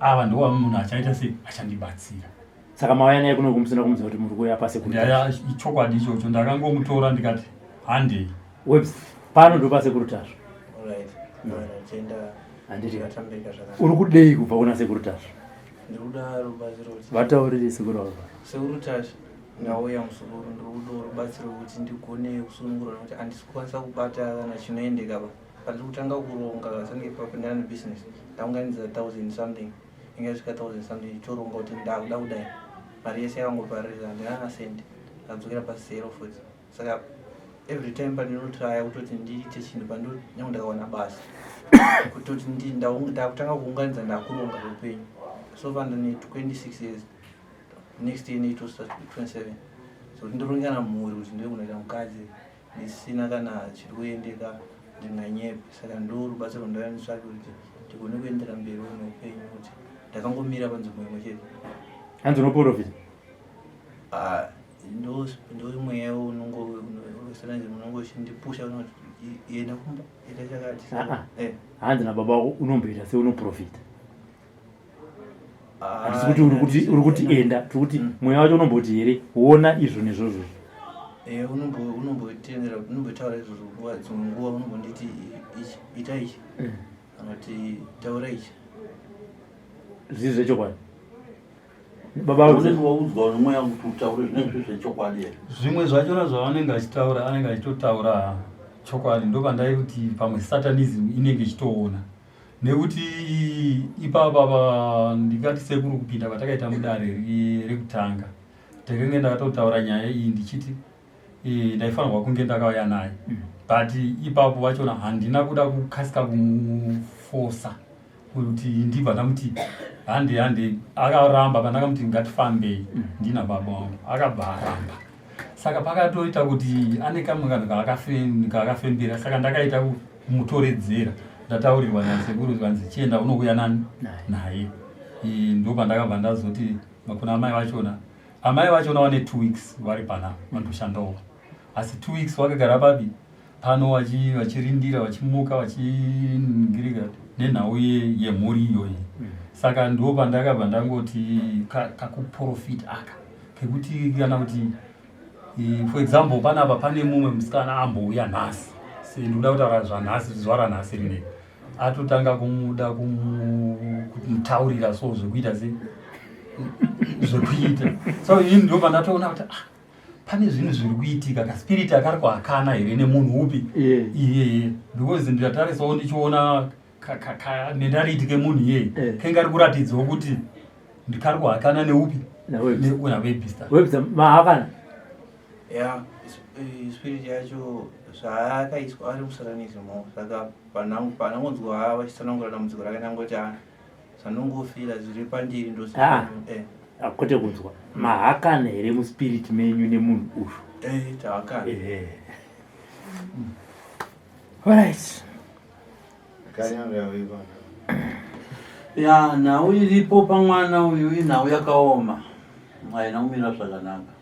ava ndova munhu achaita sei achandibatsira. Saka mauya naye kuno kumusina kumuudza kuti muri kuuya pasekuru Tasvu? Ichokwadi ichocho ndakangomutora ndikati handei. Webs pano ndo pasekuru Tasvu. Handiti uri kudei kubva kuna sekuru Tasvu? Ndikuda rubatsiro kuti vataurire sekuru ava. Sekuru Tasvu ndauya muzukuru ndikuda rubatsiro kuti ndigone kusunungurwa nekuti handisi kukwanisa kubata kana chinoendeka pa pandiri kutanga kuronga kasange papindana nebusiness ndaunganidza thousand something inga yasvika thousand something ndichitoronga kuti ndakuda kudai mari yese yakangopararira handina kana cent ndadzokera pazero futi saka every time pandinotraya kutoti ndiite chinhu pandonyange ndakawana basa kutoti ndakutanga kuunganidza ndakuronga zveupenyu so far ndine 26 years next year neito 27 so kuti ndironge kana mhuri kuti ndive kunoita mukadzi ndisina kana chiri kuendeka ndinganyepe saka ndo rubatsiro rwandaiva nditsvake kuti ndigone kuendera mberi neupenyu kuti ndakangomira panzvimbo imwe chete hanzi unoprofita ah, ndo mweya unongosananzi unongo uchindipusha unoti enda kumba ita chakati ah, ah. eh. hanzi nababa wako unomboita seunoprofita hatisi kuti uri kuti enda tiri kuti mm. mweya wacho unomboti here wona izvo nezvozvo eh, unombotendera unombotaura izvozvo nguva dzimwe nguva unombonditi ichi ita ichi mm. kana kuti taura ichi zvii zvechokwadi baba unenge waudzwa nemweya kuti utaure zvinenge zviri zvechokwadi here zvimwe zvachona zvavanenge achitaura anenge achitotaura chokwadi ndopandai kuti pamwe satanism inenge ichitoona nekuti ipapa pa ndingati sekuru kupinda kwatakaita mudare rekutanga ndakenge ndakatotaura nyaya iyi ndichiti eh, ndaifanirwa kunge ndakauya naye mm. but ipapo vachona handina kuda kukasika kumufosa kuti ndibva ndamuti hande hande akaramba pandakamuti ngatifambei mm. ndina baba wangu akabva aramba saka pakatoita kuti ane kamwe kanhu kaakafembera saka ndakaita kumutoredzera ndataurirwa nasekuru zvikanzi chienda unouya nani naye ndopandakabva ndazoti kuna amai vachona amai vachona vane two weeks vari pana vanotoshandawo asi two weeks vakagara papi pano vachirindira vachimuka vachingirika nenhau yemhuri iyoyi mm. saka ndo pandakabva ndangoti kakuprofit aka kekuti kana kuti for example panapa pane mumwe musikana ambouya nhasi ndikuda kutaura zvanhasi zuva ranhasi rinei atotanga kumuda kumutaurira so zvekuita se zvekuita so ini ndo pandatoona kuti ah, pane zvinhu zviri kuitika kaspiriti akari kuhakana here nemunhu upi iyeye because ndikatarisawo ndichiona mentality kemunhu iyeye eh. kenge ari kuratidzawo kuti ndikari kuhakana neupi nawebster webster mahakana ya eh, spirit yacho zvaakaiswa ari musatanism saka panangonzwa vachitsanangura dambudziko rake ndangoti ah, zvanongofira zviri pandiri ndo ah, eh. ah, kwete kunzwa mahakana here muspirit menyu nemunhu uyu eh, tahakana eh. Alright. Ya, nhau iripo pamwana uyu inhau yakaoma, haina kumira zvakanaka.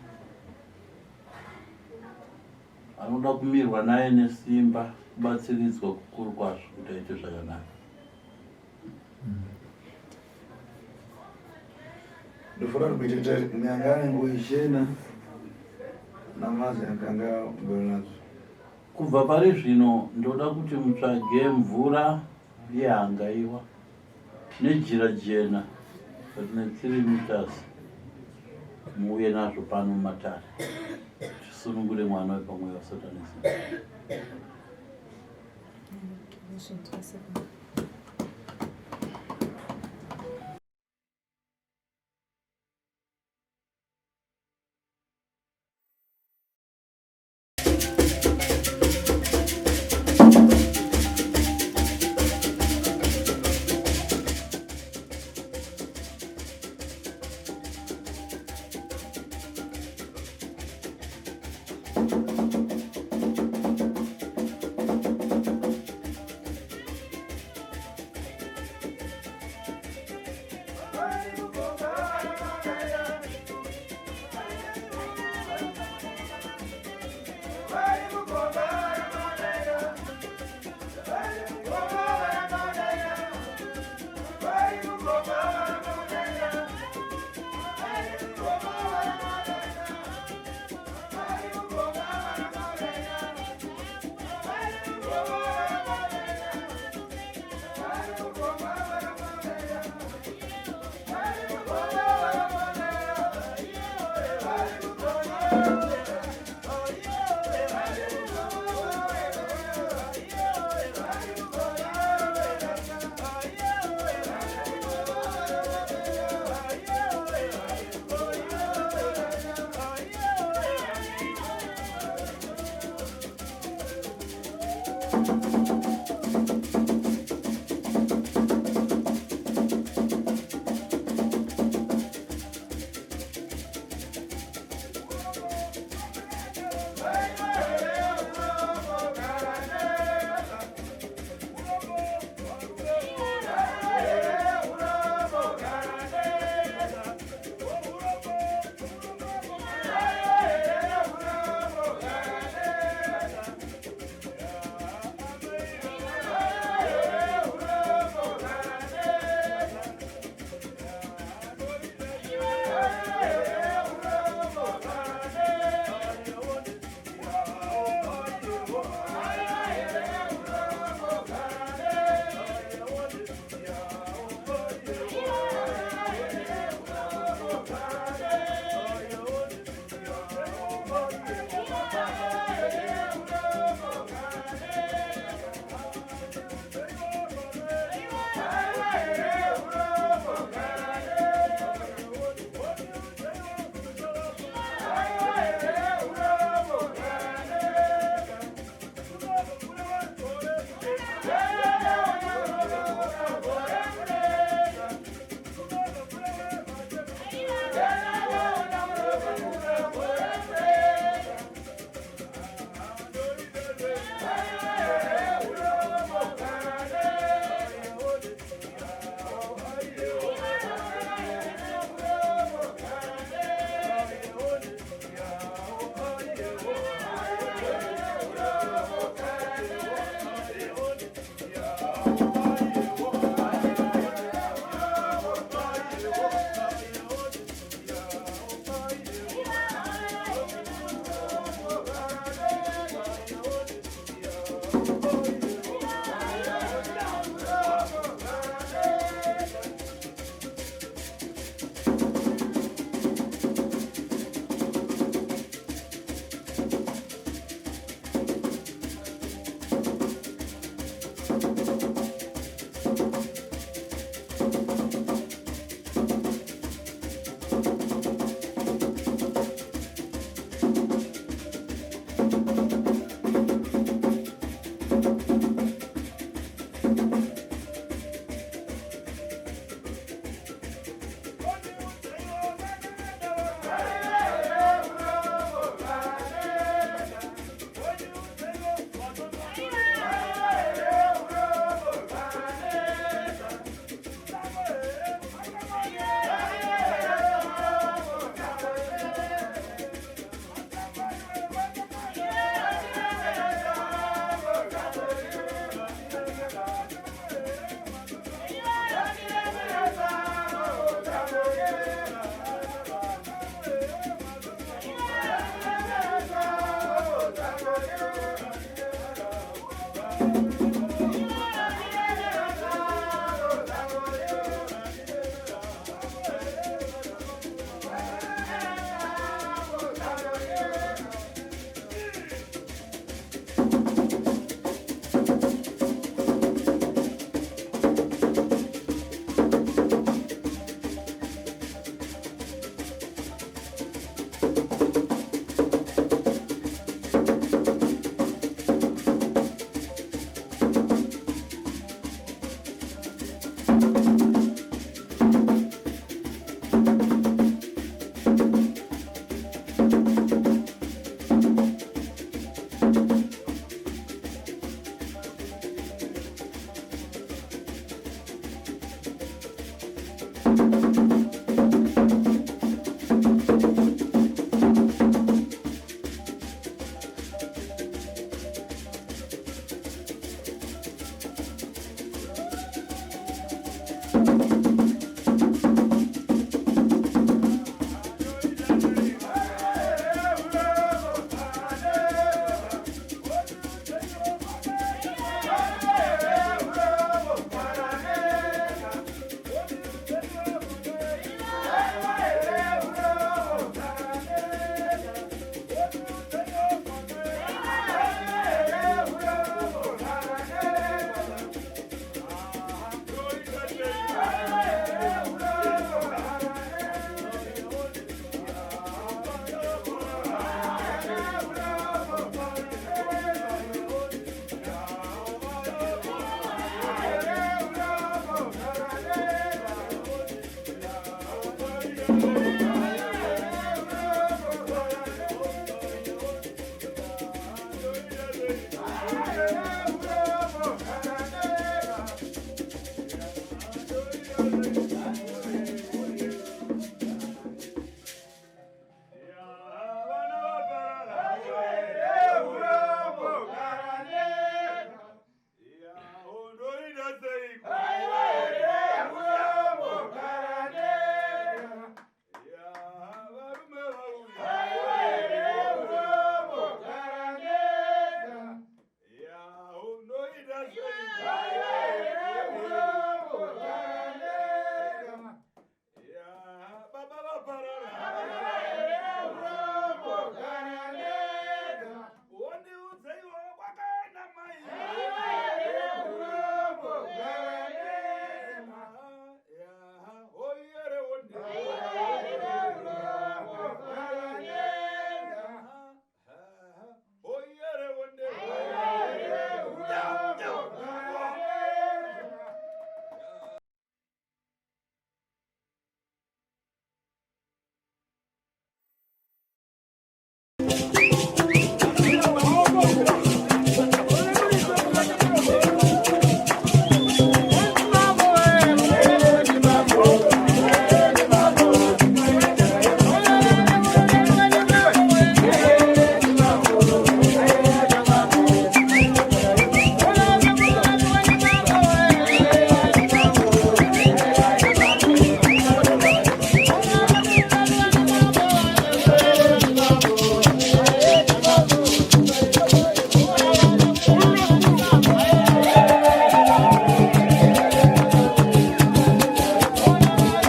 Anoda kumirwa naye nesimba, kubatsiridzwa kukuru kwazvo kuti aite zvakanaka. Ndofanira kuita nyanga nenguo ichena namazi akanga nadzo. Kubva pari zvino ndoda kuti mutsvage mvura yehangaiwa nejira jena rine 3 meters muuye nazvo pano mumatare tisunungure mwana wepamweya wasatanism. Thank you.